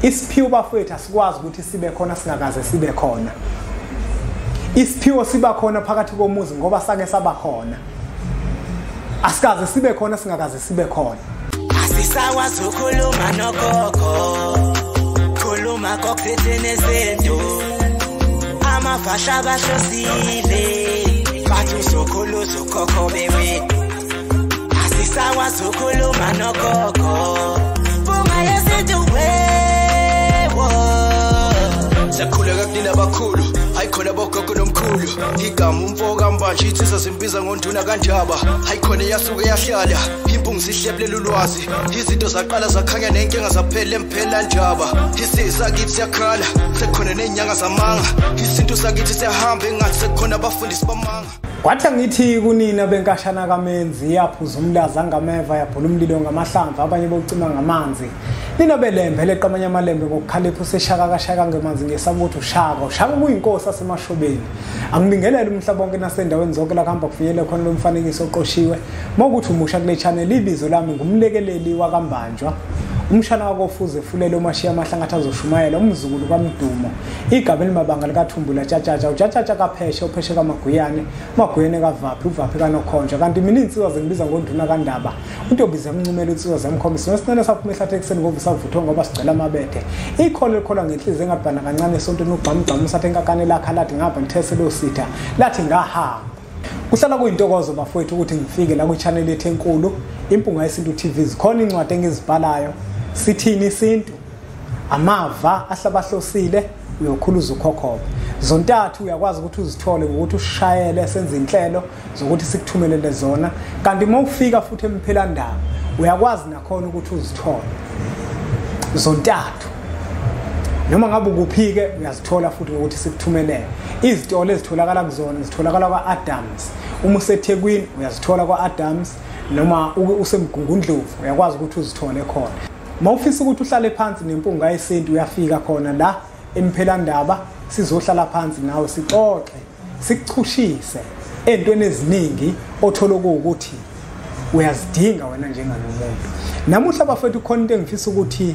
Isiphiwo bafowethu asikwazi ukuthi sibe khona singakaze sibe khona. Isiphiwo siba khona phakathi komuzi ngoba sake saba khona. Asikaze sibe khona singakaze sibe khona. Asisakwazi ukukhuluma nogogo, khuluma kokuthethene izinto. Amafasha bahlosile, bathi uzokhuluza ukhokho bewethu. Asisakwazi ukukhuluma nogogo, bunga yesintu wewo. Sakhuleka kunina abakhulu, hayikhona bogogo nomkhulu. Igama umfo kaMbanje insizwa zimbiza ngonduna kaNjaba. Hayikhona yasuke yahlala, impungu zihlebulela ulwazi. Izinto zaqala zakhanya nenkinga zaphela emphela njaba. Isizwe sakithi siyakhala, sekukhona nezinyanga zamanga. Isintu sakithi siyahamba engathi sekukhona abafundisi bamanga. Kwathi ngithi kunina benkashana kaMenzi yaphuza umlaza ngameva yabhula umlilo ngamahlamvu abanye bocima ngamanzi. Nina belembe leqamanye amalembe ngokukhalipha useshaka kashaka ngemanzi ngesaba ukuthi ushaka ushaka kuyinkosi asemashobeni. Angibingelele umhlaba wonke nasendaweni zonke la kuhamba kufinyele khona lo mfanekiso oqoshiwe. Mawukuthi umusha kule channel, ibizo lami ngumlekeleli wakaMbanjwa, umshana wakofuze fulele umashiya amahlangathi azoshumayela, umzukulu kaMdumo, igama elimabanga likaThumbula Tshatshatsha, uTshatshatsha kaPheshe, uPheshe kaMaguyane, uMaguyane kaVaphi, uVaphi kaNokhonja. Kanti mina insizwa zingibiza ngonduna kaNdaba, uNtombi zamncumela insizwa zamkhombisa nosinene saphuma ehlathi ekuseni ngoba savuthwa ngoba sigcela amabethe. Ikholo likholwa ngenhliziyo engabhana kancane esontweni ugqamugqamu usathe enkakane lakha lathi ngapha ngithese lo sitha lathi ngahamba. Kuhlala kuyintokozo bafowethu ukuthi ngifike la kwi-channel yethu enkulu Impunga Yesintu TV. Zikhona incwadi engizibhalayo, sithini isintu, amava ahlabahlosile, uyokhuluza ukhokhoba. Zontathu uyakwazi ukuthi uzithole ngokuthi ushayele senze inhlelo zokuthi sikuthumelele zona. Kanti uma ufika futhi emphelandaba uyakwazi nakhona ukuthi uzithole zontathu. Noma ngabe ukuphike uyazithola futhi ngokuthi sikuthumelele. Izitolo ezitholakala kuzona zitholakala kwa-Adams. Uma useThekwini uyazithola kwa-Adams, noma useMgungundlovu uyakwazi ukuthi uzithole khona. Mawufisa ukuthi uhlale phansi nempunga yesintu uyafika khona la emphelandaba, sizohlala phansi nawe sixoxe, sikuchushise entweni eziningi othola ukuthi uyazidinga wena njenganomuntu. Namuhla bafethu khona into engifisa ukuthi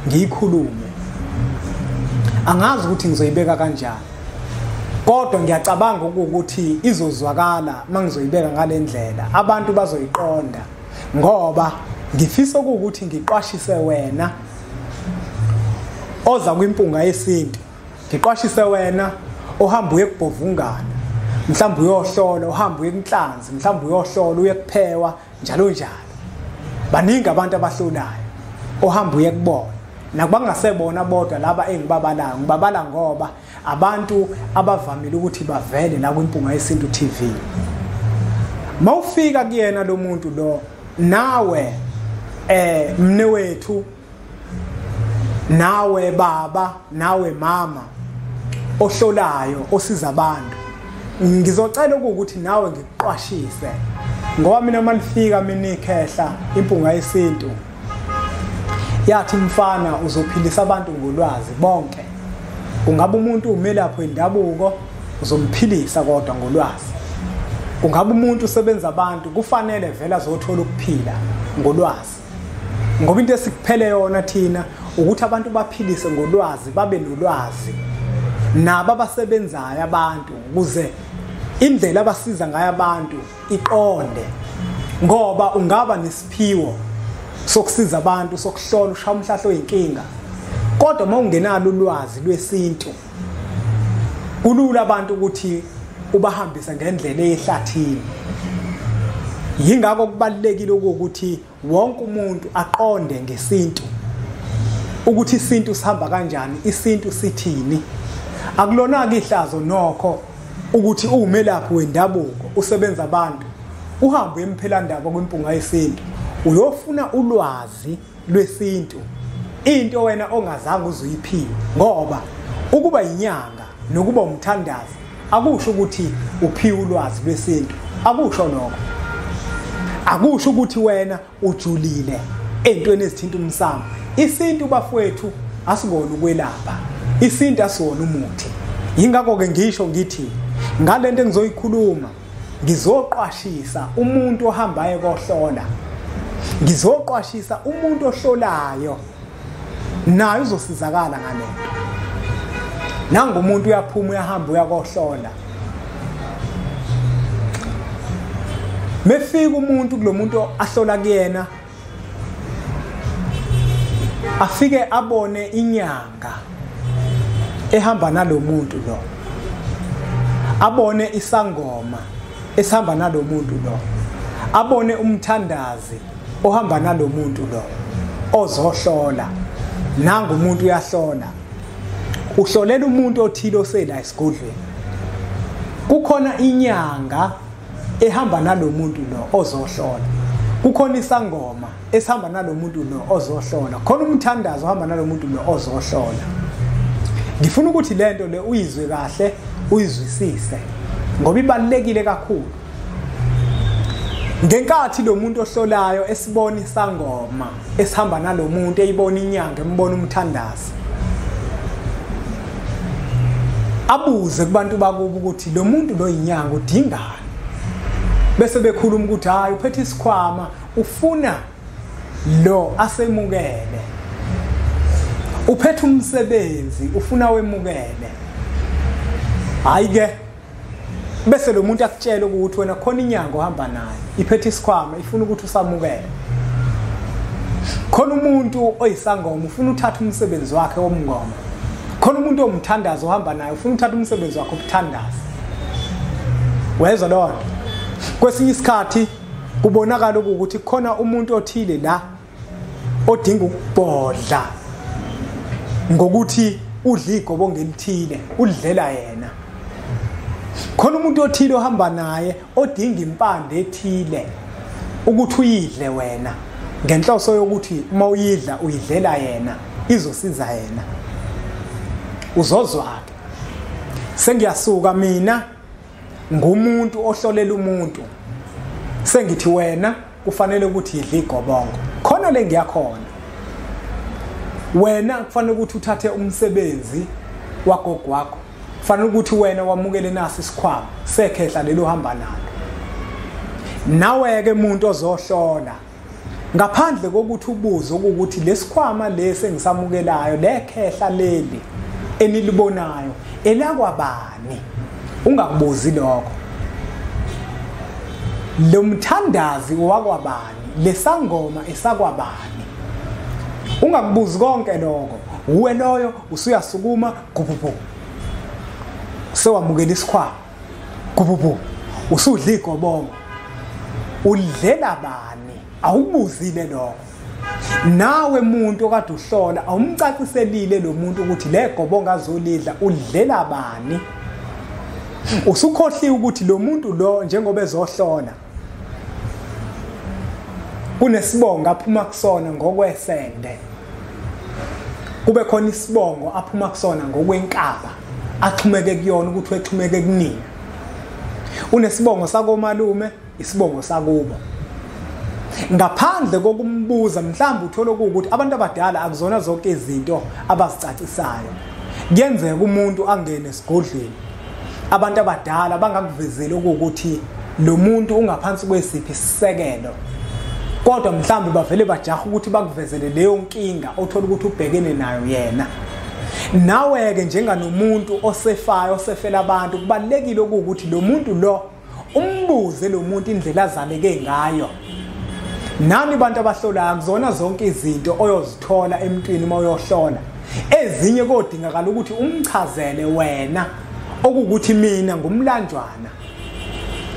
ngiyikhulume. Angazi ukuthi ngizoyibeka kanjani, kodwa ngiyacabanga ukuthi izozwakala mangizoyibeka ngale ndlela, abantu bazoyiqonda, ngoba ngifisa ukuthi ngiqwashise wena oza kwimpunga yesintu, ngiqwashise wena ohamba uye kubhovungana, mhlawumbe uyohlola, uhamba uye kunhlanzi, mhlawumbe uyohlola uye kuphewa, njalo njalo. Baningi abantu abahlolayo ohamba uye kubona. Nakuba ngingasebona bodwa laba engibabalayo, ngibabala ngoba abantu abavamile ukuthi bavele la kwiMpunga Yesintu TV. Mawufika kuyena lo muntu lo, nawe mne wethu, nawe baba, nawe mama ohlolayo osiza abantu, ngizocela ukuthi nawe ngikuqwashise, ngoba mina malifika mina ikhehla Impunga Yesintu yathi mfana uzophilisa abantu ngolwazi bonke. Kungabe umuntu umelaphi wendabuko uzomphilisa kodwa ngolwazi. Kungabe umuntu usebenza abantu kufanele vele azothola ukuphila ngolwazi. Ngoba into esikuphele yona thina ukuthi abantu baphilise ngolwazi, babe nolwazi nabo abasebenzayo abantu, ukuze indlela abasiza ngayo abantu iqonde. Ngoba ungaba nesiphiwo sokusiza abantu, sokuhlola, ushaya umhlahlo oyinkinga, kodwa uma ungenalo ulwazi lwesintu kulula abantu ukuthi ubahambise ngendlela ehlathini. Yingakho kubalulekile ukuthi wonke umuntu aqonde ngesintu, ukuthi isintu sihamba kanjani, isintu sithini. Akulona-ke ihlazo nokho ukuthi uwumelaphi wendabuko usebenza abantu, uhambe emphelandaba kwimpunga yesintu uyofuna ulwazi lwesintu, into wena ongazange uzuyiphiwe. Ngoba ukuba inyanga nokuba umthandazi akusho ukuthi uphiwe ulwazi lwesintu, akusho lokho. Akusho ukuthi wena ujulile entweni ezithinta umsamo. Isintu bafowethu asikona ukwelapha, isintu asiwona umuthi. Yingakho ke ngisho ngithi ngalento engizoyikhuluma ngizoqwashisa umuntu ohambayo kohlola, ngizoqwashisa umuntu ohlolayo Naye uzosizakala ngalento. Nangu umuntu uyaphuma uyahamba uyakohlola. Mefika umuntu kulomuntu ahlola kuyena, afike abone inyanga ehamba nalomuntu lo, abone isangoma esihamba nalomuntu lo, abone umthandazi ohamba nalomuntu lo ozohlola. Nangu umuntu uyahlola, uhlolela umuntu othile osela esigodlweni. Kukhona inyanga ehamba nalomuntu lo ozohlola, kukhona isangoma esihamba nalomuntu lo ozohlola, khona umthandazo ohamba nalomuntu lo ozohlola. Ngifuna ukuthi lento le uyizwe kahle, uyizwisise, ngoba ibalulekile kakhulu. Ngenkathi lo muntu ohlolayo esibona isangoma esihamba nalomuntu, eyibona inyanga, embona umthandazo, abuze kubantu bakubo ukuthi lo muntu lo inyanga udingani, bese bekhuluma ukuthi hayi uphethe isikhwama, ufuna lo asemukele, uphethe umsebenzi, ufuna wemukele. Hayi ke, bese lo muntu akutshela ukuthi wena khona inyanga ohamba nayo iphethe isikhwama, ifuna ukuthi usamukele. Khona umuntu oyisangoma ufuna uthatha umsebenzi wakhe womngoma, khona umuntu omthandazo ohamba naye ufuna uthatha umsebenzi wakhe obuthandaza. Wezwa lona? Kwesinye isikhathi kubonakala ukuthi khona umuntu othile la odinga ukubhodla ngokuthi udla igobo ngelithile, udlela yena. Khona umuntu othile ohamba naye odinga impande ethile ukuthi uyidle wena, ngenhloso yokuthi uma uyidla uyidlela yena, izosiza yena. Uzozwa ke, sengiyasuka mina ngumuntu ohlolela umuntu, sengithi wena kufanele ukuthi idle igobongo, khona le ngiyakhona. Wena kufanele ukuthi uthathe umsebenzi wagogo wakho, kufanele ukuthi wena wamukele nasi isikhwama sekhehla lelo hamba nalo. Nawe ke umuntu ozohlola, ngaphandle kokuthi ubuze ukuthi lesikhwama lesi engisamukelayo, lekhehla leli enilibonayo elakwabani, ungakubuzi lokho. Lo mthandazi wakwabani, lesangoma esakwabani, ungakubuzi konke lokho. Uwe loyo usuyasukuma gububu, sewamukela isikhwama gububu, usudla igobongo, udlela bani? Awubuzile lokho. Nawe muntu okade uhlola awumcaciselile lo muntu ukuthi le gobongo azolidla udlela bani. Usukhohliwe ukuthi lo muntu lo njengoba ezohlola kunesibongo aphuma kusona ngokwesende, kube khona isibongo aphuma kusona ngokwenkaba axhumeke kuyona ukuthi wexhumeke kunini. Unesibongo sakomalume, isibongo sakubo. Ngaphandle kokumbuza, mhlawumbe uthola ukuthi abantu abadala akuzona zonke izinto abazicacisayo. Kuyenzeka umuntu angene esigodlweni, abantu abadala bangakuvezeli ukuthi lo muntu ungaphansi kwesiphi isisekelo, kodwa mhlawumbe bavele bajaha ukuthi bakuvezele leyo nkinga othola ukuthi ubhekene nayo yena. Nawe ke njenganomuntu osefayo, osefela abantu, kubalekile ukuthi lo muntu lo umbuze lo muntu indlela azaleke ngayo. Nani bantu abahlolayo, kuzona zonke izinto oyozithola emntwini uma uyohlola. Ezinye kodingakala ukuthi umchazele wena okukuthi mina ngumlanjwana,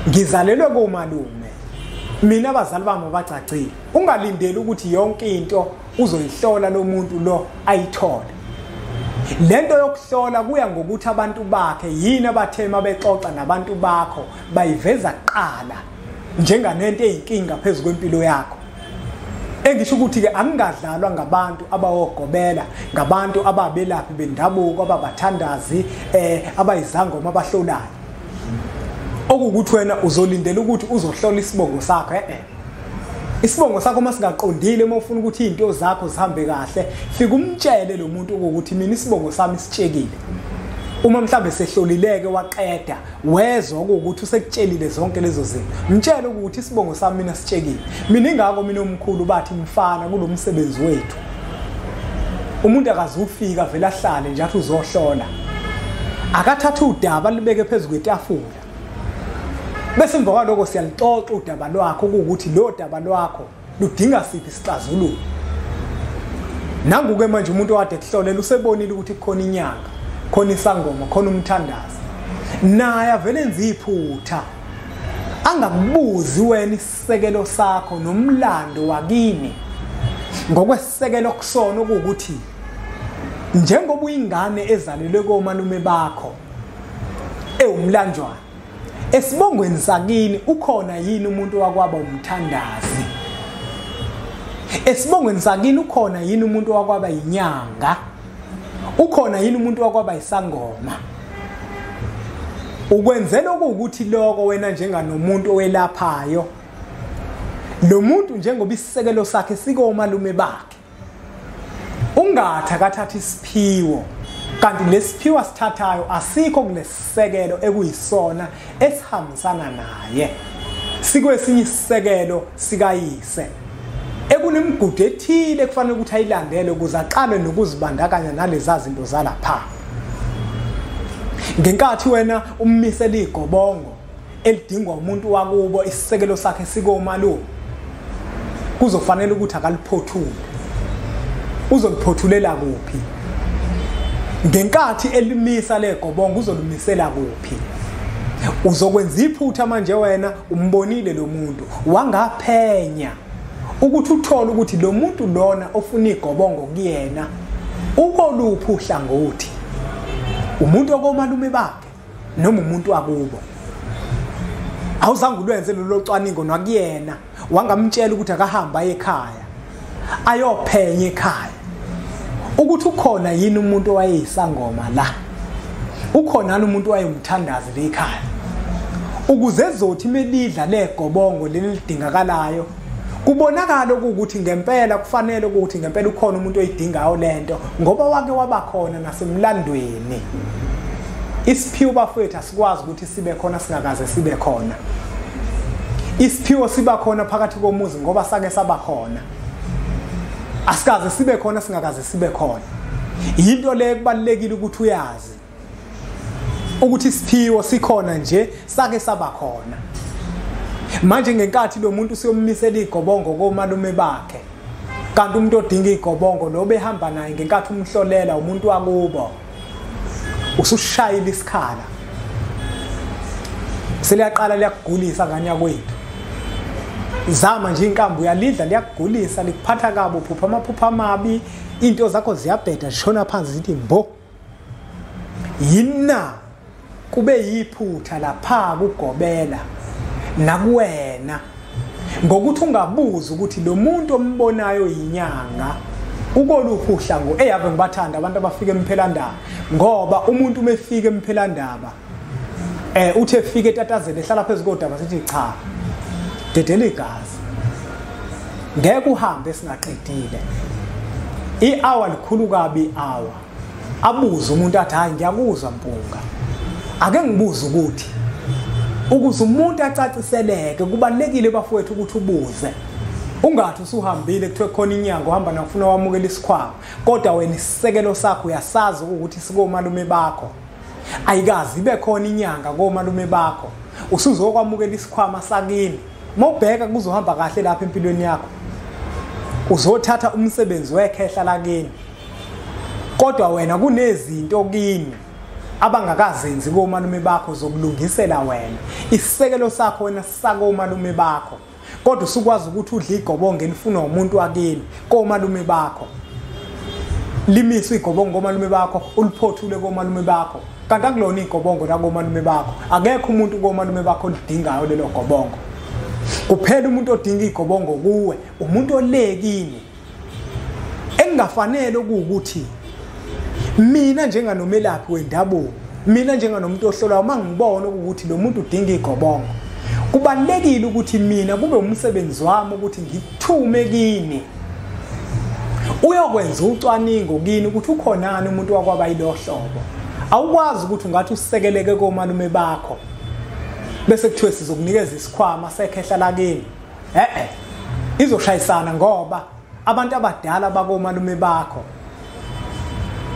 ngizalelwe komalume, mina abazali bami abacacile. Ungalindeli ukuthi yonke into uzoyihlola lo muntu lo ayithole. Lento yokuhlola kuya ngokuthi abantu bakhe yini abathema bexoxa nabantu bakho bayiveza kuqala njenganento eyinkinga phezulu kwempilo yakho. Engisho ukuthi ke angingadlalwa ngabantu abawogobela, ngabantu ababelaphi bendabuko, ababathandazi, abayizangoma abahlolayo. Okukuthi wena uzolindela ukuthi uzohlola isibongo sakho. Isibongo sakho masingaqondile, uma ufuna ukuthi izinto zakho zihambe kahle, fika umtshele lo muntu ukuthi mina isibongo sami sitshekile. Uma mhlambe sehlolileke waqeda, wezwa ukuthi usekutshelile zonke lezo zinto, mtshele ukuthi isibongo sami mina sitshekile. Mina ingakho mina omkhulu bathi mfana kulomsebenzi wethu Umuntu akazufika vele ahlale nje athi uzohlola. Akathatha udaba libeke phezulu kwetafula. Bese emva kwaloko siyalixoxa udaba lwakho ukuthi lo daba lwakho ludinga siphi isixazululo. Nangu-ke manje umuntu owade kuhlolela usebonile ukuthi kukhona inyanga, khona isangoma, khona umthandazo. Naye avele enze iphutha. Angakubuzi wena isisekelo sakho nomlando wakini. Ngokwesisekelo kusona ukuthi njengoba uyingane ezalelwe komalume bakho ewumlanjwana, esibongweni sakini ukhona yini umuntu wakwaba umthandazi? Esibongweni sakini ukhona yini umuntu wakwaba inyanga? Ukhona yini umuntu wakwaba isangoma? Ukwenzela ukuthi lokho wena njenganomuntu owelaphayo, lo muntu njengoba isisekelo sakhe sikomalume bakhe, ungathi akathatha isiphiwo kanti lesiphiwo asithathayo asikho kulesisekelo ekuyisona esihambisana naye, sikwesinye isisekelo sikayise ekunemigudu ethile kufanele ukuthi ayilandele ukuze aqale nokuzibandakanya nalezi zinto zalapha. Ngenkathi wena ummisela igobongo elidingwa umuntu wakubo, isisekelo sakhe sikomalume, kuzofanele ukuthi akaliphothule. Uzoliphothulela kuphi? Ngenkathi elimisa legobongo uzolimisela kuphi? Uzokwenza iphutha manje wena umbonile lo muntu, wangaphenya ukuthi uthole ukuthi lo muntu lona ofuna igobongo kuyena ukoluphi uhlangothi, umuntu okomalume bakhe noma umuntu wakubo. Awuzange ulwenze lolo cwaningo nakuyena, wangamtshela ukuthi akahamba ekhaya ayophenya ekhaya ukuthi ukhona yini umuntu owayeyisangoma la, ukhona yini umuntu owayemthandazi le ekhaya, ukuze ezothi melidla legobongo leli lidingakalayo kubonakala ukuthi ngempela kufanele ukuthi ngempela ukhona umuntu oyidingayo lento, ngoba wake waba khona nasemlandweni. Isiphiwo bafowethu asikwazi ukuthi sibe khona singakaze sibe khona. Isiphiwo siba khona phakathi komuzi ngoba sake saba khona. Asikaze sibe khona singakaze sibe khona. Into le kubalekile ukuthi uyazi ukuthi isiphiwo sikhona nje sake saba khona. Manje ngenkathi lo muntu usiyommisela igobongo komalume bakhe, kanti umuntu odinga igobongo lo behamba naye ngenkathi umhlolela umuntu wakubo, usushayile isikhala, seliyaqala liyakugulisa ngane yakwethu. Zama nje inkambu uyalidla liyakugulisa, likuphatha kabi, uphupha amaphupha amabi, into zakho ziyabheda zishona phansi zithi mbo. Yina kube yiphutha lapha kugobela nakuwena ngokuthi ungabuza ukuthi lo muntu ombonayo inyanga ukoluphi uhlango. Eyave ngibathanda abantu abafika emphelandaba, ngoba umuntu uma efika emphelandaba uthi efika etatazele ehlala phezulu kodaba sithi cha, dedela igazi, ngeke uhambe singaqedile. I-hour likhulu kabi i-hour. Abuze umuntu athi hayi ngiyakuzwa Mpunga, ake ngibuze ukuthi ukuze umuntu acaciseleke kubalekile bafowethu ukuthi ubuze. Ungathi usuhambile kuthiwe khona inyanga uhamba nafuna wamukela isikhwama, kodwa wena isisekelo sakho uyasazi ukuthi sikomalume bakho, ayikazi ibe khona inyanga komalume bakho, usuzokwamukela isikhwama sakini. Mawubheka kuzohamba kahle lapha empilweni yakho, uzothatha umsebenzi wekhehla lakini, kodwa wena kunezinto kini abangakazenzi komalume bakho zokulungisela wena. Isisekelo sakho wena sakomalume bakho, kodwa usukwazi ukuthi udle igobongo elifunwa umuntu wakini komalume bakho, limiswe igobongo komalume bakho, uliphothule komalume bakho, kanti akulona igobongo la komalume bakho. Akekho umuntu komalume bakho olidingayo lelo gobongo. Kuphela umuntu odinga igobongo kuwe umuntu olekini. Engafanele ukuthi mina njenganomelaphi wendabuko, mina njenganomuntu ohlolayo, mangibona ukuthi lo muntu udinga igobongo, kubalekile ukuthi mina kube umsebenzi wami ukuthi ngithume kini uyokwenza ucwaningo kini ukuthi ukhonani umuntu wakwaba yilohlobo. Awukwazi ukuthi ungathi usekeleke komalume bakho bese kuthiwe sizokunikeza isikhwama sekhehla lakini. Izoshayisana ngoba abantu abadala bakomalume bakho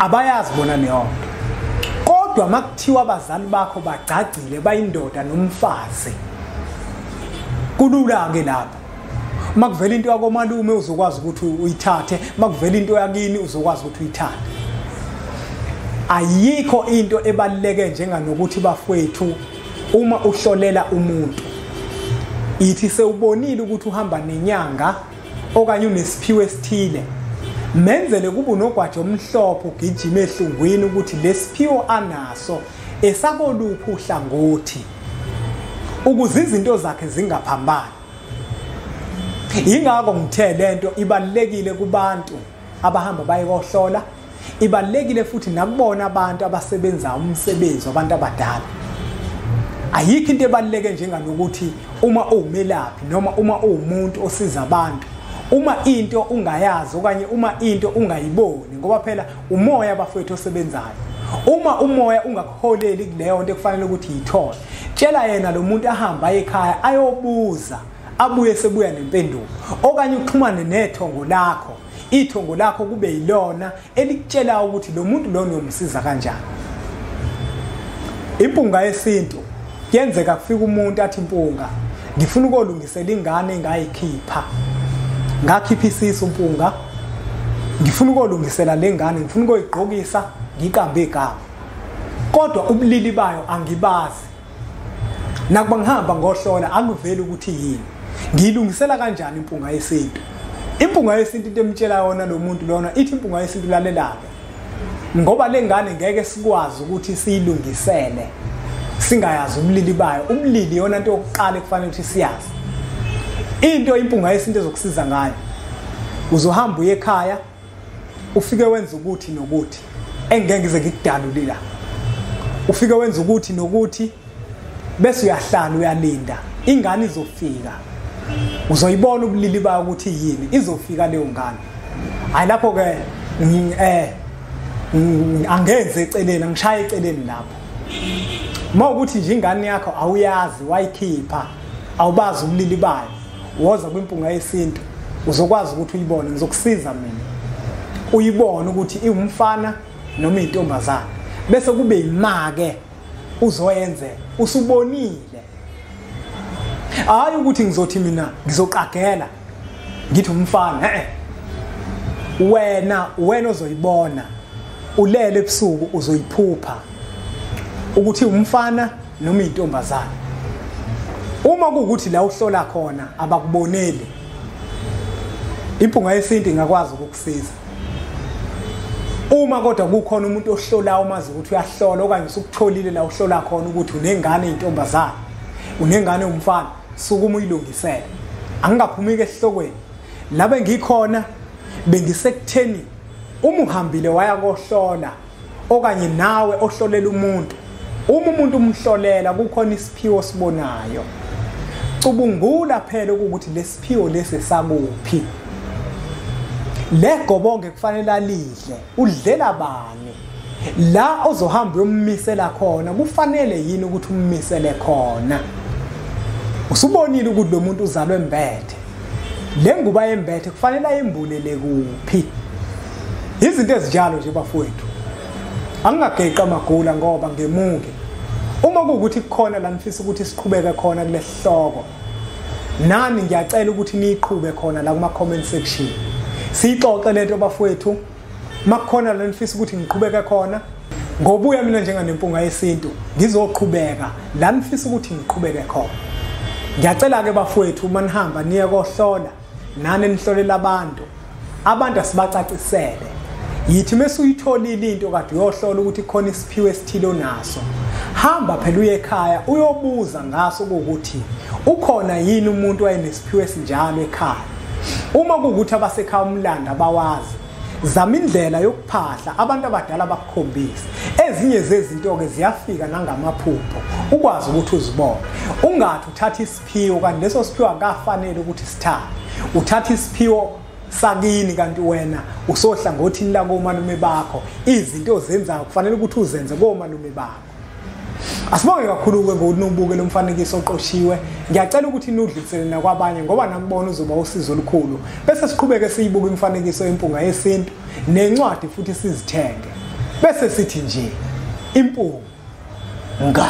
Abayazi bona leyo nto. Kodwa makuthiwa abazali bakho bagcagcile bayindoda nomfazi, kulula ke lapho. Makuvela into yakomalume uzokwazi ukuthi uyithathe, makuvela into yakini uzokwazi ukuthi uyithathe. Ayikho into ebaluleke njenganokuthi bafowethu uma uhlolela umuntu, ithi sewubonile ukuthi uhamba nenyanga okanye unesiphiwo esithile, menzele kube unogwaja omhlophe ugijima ehlungwini ukuthi lesiphiwo anaso esakoluphi uhlangothi, ukuze izinto zakhe zingaphambani. Ingakho ngithe lento ibalulekile kubantu abahamba baye kohlola, ibalulekile futhi nakubona abantu abasebenza umsebenzi wabantu abadala. Ayikho into ebaluleke njenganokuthi uma uwumelaphi noma uma uwumuntu osiza abantu, uma into ungayazi okanye uma into ungayiboni, ngoba phela umoya bafowethu osebenzayo. Uma umoya ungakuholeli kuleyo nto ekufanele ukuthi uyithole, tshela yena lo muntu ahamba ekhaya ayobuza, abuye sebuya nempendulo, okanye uxhumane nethongo lakho, ithongo lakho kube yilona elikutshela ukuthi lo muntu lona uyomsiza kanjani. Impunga yesintu kuyenzeka kufika umuntu athi, Mpunga, ngifuna ukolungisela ingane engayikhipha, ngakhipha isisu Mpunga, ngifuna ukolungisela le ngane, ngifuna ukuyigqokisa ngiqambe igama, kodwa ubulili bayo angibazi, nakuba ngihamba ngohlola akuveli ukuthi yini, ngiyilungisela kanjani impunga yesintu? Impunga yesintu into emtshela yona lo muntu lona, ithi impunga yesintu lalelake, ngoba le ngane ngeke sikwazi ukuthi siyilungisele singayazi ubulili bayo. Ubulili yona into yokuqala ekufanele ukuthi siyazi. Into impunga yesintu ezokusiza ngayo, uzohamba uye ekhaya ufike wenza ukuthi nokuthi, engeke ngize ngikudalule la, ufike wenza ukuthi nokuthi, bese uyahlala uyalinda, ingane izofika, uzoyibona ubulili bayo ukuthi yini, izofika leyo ngane. Hayi lapho ke angenze eceleni, angishaye eceleni lapho. Uma ukuthi nje ingane yakho awuyazi wayikhipha, awubazi ubulili bayo, woza kwimpunga yesintu uzokwazi ukuthi uyibone, ngizokusiza mina uyibone ukuthi iwumfana noma intombazana, bese kube imake uzoyenze usubonile. Hayi ukuthi ngizothi mina ngizoqagela ngithi umfana, wena ozoyibona ulele ebusuku uzoyiphupha ukuthi umfana noma intombazana. Uma kuwukuthi la uhlola khona abakuboneli, impunga yesintu ingakwazi ukukusiza. Uma kodwa kukhona umuntu ohlolayo umazi ukuthi uyahlola, okanye usukutholile la uhlola khona ukuthi unengane intombazana, unengane umfana, sukuma uyilungisele. Angingaphumiki esihlokweni la bengikhona, bengisekutheni uma uhambile waya kohlola okanye nawe ohlolela umuntu, uma umuntu umhlolela kukhona isiphiwo sibonayo, cubungula phela ukuthi lesiphiwo lesi sakuphi, le gobonge kufanele alidle, udlela bani, la ozohamba uyommisela khona kufanele yini ukuthi ummisele khona. Usubonile ukuthi lo muntu uzalwe embethe, le nguba yembethe kufanele ayimbulele kuphi. Izinto ezinjalo nje bafowethu, angingageqa amagula ngoba ngemuke. Uma kuwukuthi kukhona la nifisa ukuthi siqhubeke khona kule sihloko, nani ngiyacela ukuthi niyiqhube khona la kuma comment section, siyixoxe lento bafowethu. Makukhona la nifisa ukuthi ngiqhubeke khona, ngobuya mina njenganempunga yesintu ngizoqhubeka la nifisa ukuthi ngiqhubeke khona. Ngiyacela ke bafowethu, uma nihamba niye kohlola nani nihlolela abantu, abantu asibacacisele. Yithi mesuyitholile into kade uyohlola ukuthi khona isiphiwo esithile onaso, hamba phela uye ekhaya uyobuza ngaso ukuthi ukhona yini umuntu wayenesiphiwo esinjalo ekhaya. Uma kuwukuthi abasekhaya umlando abawazi, zama indlela yokuphahla abantu abadala bakukhombise. Ezinye zezinto ke ziyafika nangamaphupho, ukwazi ukuthi uzibone. Ungathi uthatha isiphiwo kanti leso siphiwo akafanele ukuthi sithathe, uthatha isiphiwo sakini kanti wena usohlangothini la komalume bakho, izinto ozenzayo kufanele ukuthi uzenze komalume bakho. Asibonge kakhulu ke ngokuthi nibuke lo mfanekiso oqoshiwe. Ngiyacela ukuthi nudlulisele nakwabanye ngoba nakubona uzoba usizo olukhulu. Bese siqhubeke siyibuka imifanekiso yempunga yesintu nencwadi futhi sizithenge. Bese sithi nje impunga.